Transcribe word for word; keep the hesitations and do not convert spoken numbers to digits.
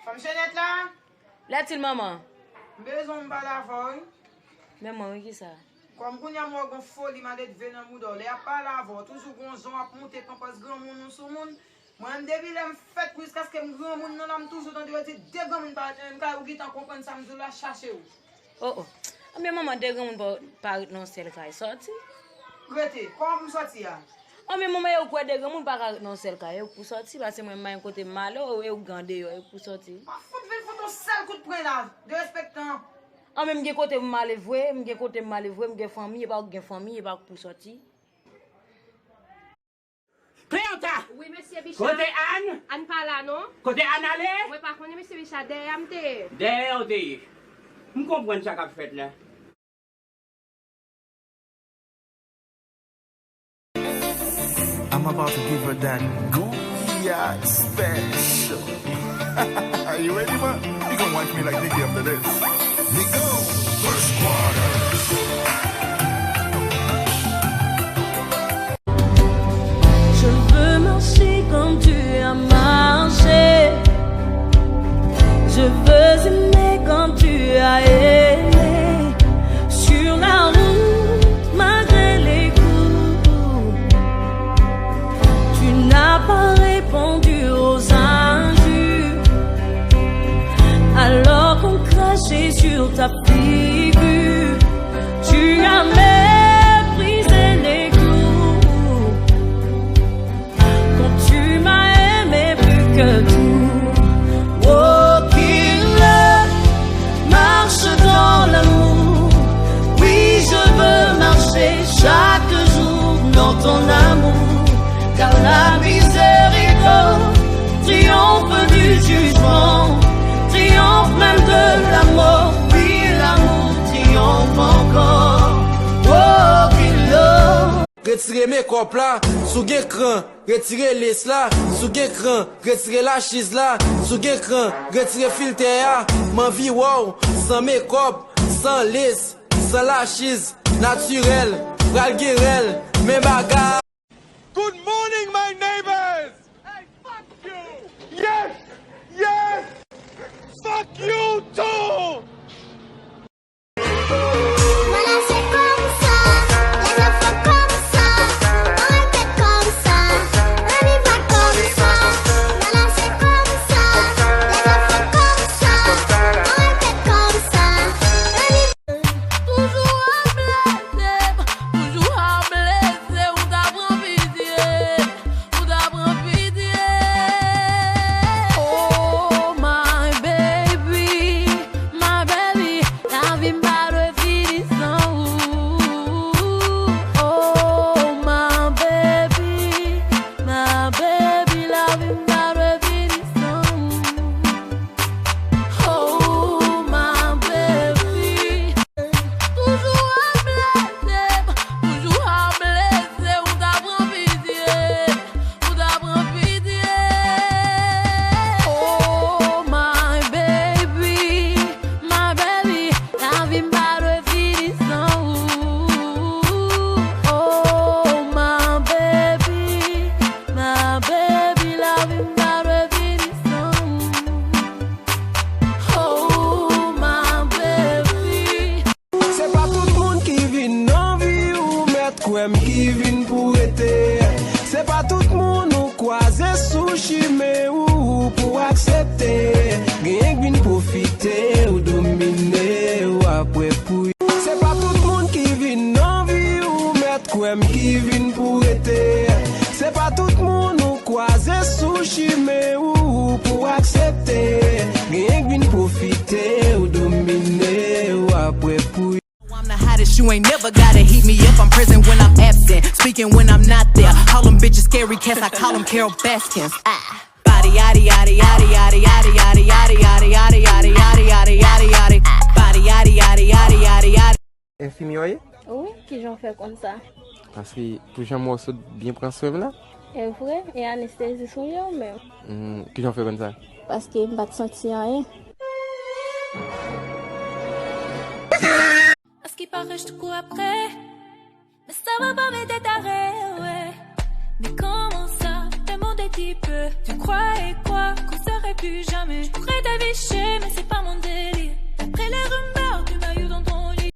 Fanm Chenèt la? Lètil manman. M bezwen m pale avè w, wi. Men mwen, wi, kisa? Kòm kounye a m wè w gen foli maledve nan bouda w, lè y ap pale avè w, toujou gon jan w ap moute panpòs granmoun ou sou moun. Mwen menm, depi lè m fèt jiskaske m granmoun nan la, m toujou tande yo di de granmoun parèt nan menm kay, ou gentan konprann sa m di w la, chache w. Oh, oh. Anben manman, de granmoun pa, pa ret nan yon sèl kay. Sòti. Rete. Kòman pou m sòti a? Anben manman, e ou kwè de granmoun pa ka ret nan yon sèl kay. E ou k pou sòti, paske mwen m pa gen kote m ale, e ou k gen andeyò, e ou k pou sòti. M ap fout vin fout yon sèl kout pwen la, derespektan. Anben m gen kote pou m ale vre, m gen kote m ale vre, m gen fanmi, e pa ou k gen fanmi, e pa ou k pou sòti. Cléanta! Wi, mesye Bicha. Kote Ann? Ann pa la, non. Kote Ann ale? Mwen pa konnen, mesye Bicha, dèyè a m te ye. Dèyè a w te ye. M konprann sa k ap fèt la. I'm about to give her that Gouya special. Are you ready, man? You gonna wife me like Nicki after this. Nigo, first quarter. Je veux marcher comme tu as marché. Je veux aimer comme tu as aimé. Sur la route, malgré les coups, tu n'as pas répondu aux injures. Alors qu'on crachait sur ta figure, tu as méprisé les coups. Quand tu m'as aimé plus que tout. Oh, killer, marche dans l'amour. Oui, je veux marcher chaque jour dans ton amour. Car la miséricorde triomphe du jugement, triomphe même de la mort. Oui, l'amour triomphe encore. Oh, killer. Retire makeup la, si w gen kran, retire lace la, si w gen kran, retire lashes la, si w gen kran, retire filtè a, m anvi wè w san makeup, san lace, san lashes, natirèl, pral gen rèl, men bagay. Good morning, my neighbors! Hey, fuck you! Yes! Yes! Fuck you too! Mwen lage konsa, lè n ap fè konsa, on repèt konsa, on viva konsa. Mwen lage konsa, lè n ap fè konsa, on repèt konsa, on viva. Toujou ap blese m, toujou ap blese m, ou ta pran pitye. Ou ta pran pitye. Oh, my baby, my baby, lavi m pa dwe fini san ou. Oh, my baby, my baby, lavi m pa dwe fini san ou. Oh, my baby. Toujou ap blese m, toujou ap blese m, ou ta pran pitye, ou ta pran pitye. Oh, my baby, my baby, lavi m pa dwe fini san ou. Oh, my baby, my baby, lavi m pa dwe fini san ou. Oh, my baby. Se pa tout moun ki vin nan vi ou, mèt kwè m ki vin pou rete. Se pa tout moun ou kwaze sou chimen ou pou aksepte. Genyen k vin pwofite ou domine ou apre pou yo. Se pa tout moun ki vin nan vi ou, mèt kwè m ki vin pou rete. Se pa tout moun ou kwaze sou chimen ou pou aksepte. Genyen k vin pwofite ou domine ou apre pou yo. I'm the hottest, you ain't never gotta heat me up. I'm present when I'm absent, speaking when I'm not there. All them bitches scary cats, I call them Carol Baskins. Ah. Body, yaddy, yaddy, yaddy, yaddy, yaddy, yaddy, yaddy, yaddy, yaddy, yaddy, yaddy, yaddy, yaddy, yaddy. Body, yaddy, yaddy, yaddy, yaddy, yaddy. Enfimyè w ye? Wi, kijan w fè konn sa? Paske pou jan m wè w sot byen pran swen m la. E vre? E anestezis ou ye ou menm? Hmm, kijan w fè konn sa? Paske m pa t santi anyen. À ce qui paraît, je te cours après. Mais ça va pas m'aider d'arrêt, ouais. Mais comment ça, le monde est qui peut. Tu croyais quoi qu'on serait plus jamais? Je pourrais t'afficher, mais c'est pas mon